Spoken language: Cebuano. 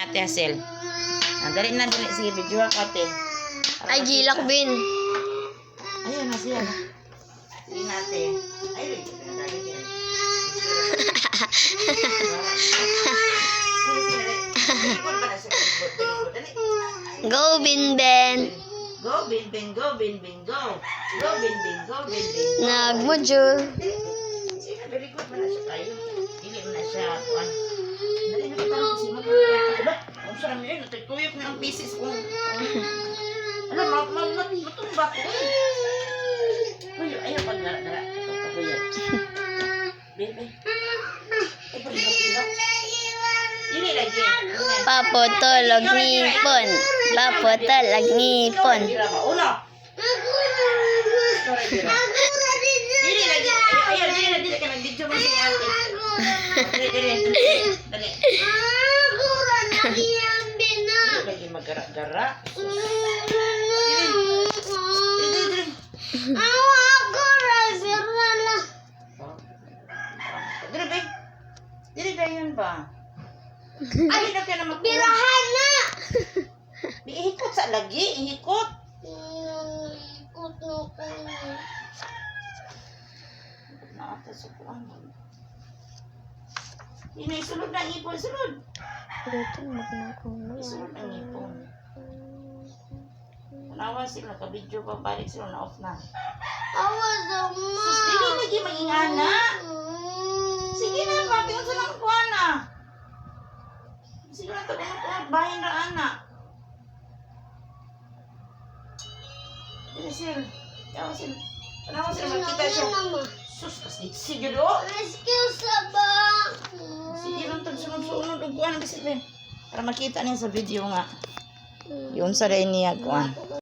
Ate Hazel. Ah, dali na, dali. Sige, video ka, ate. Para Ay, makita. gilak, Bin. Ayun na siya. Sige na, ate. Ay, wait. Dali, dali. Sige, sige, dali. Likod ba na siya? Likod, likod. Dali. Go, Bin Ben. Go, Bin Bin, go, Bin Bin, go. Go, Bin Bin, go, Bin Bin. Nagmodule. Sige na, very good man na siya tayo. Dili man na siya, kuan. Dali na katarong kasi magkakita. Diba? Ang sarap yun, natutuyok na ang pieces ko. Ano, matumba ko eh. Kuyo, ayaw pag gara-gara. Ito, kuyo. Bebe. Ay, pag-ilak. Dili lagi. Paputol og ngipon. Paputol og ngipon. Ikaw ba? Ulo. Ikaw ra gira. Dili lagi. Ayaw, ayaw, dili na, dili ka nag-video mo si ate. Dili, dili. Dali. Dili lagi magara-gara. Dili, dili. Dili, babe. Dili dayon ba? Ay, na ka na magkuha. Birahan na! Ihikot sa lagi, ihikot. Ikot na ko. Naata sa kuan. Ini sulod na ang ipon, sulod. Isulod ang ipon. Tanawa sila, naka-video pa, balik sila, na-off na. Awa sa ma. Sus, dili lagi magingana. Sige na, papi, unsa nang kuan na? Sige na, tagunod ko, bahin ra ana. Dili sir. Tawa sila. Tanawa sila, magkita siya. Sus, kas sige do. Excuse ba? Sige lang, tag sunod-sunod og kuan bisig be. Para makita niya sa video nga. Yun sa rin niya kuan.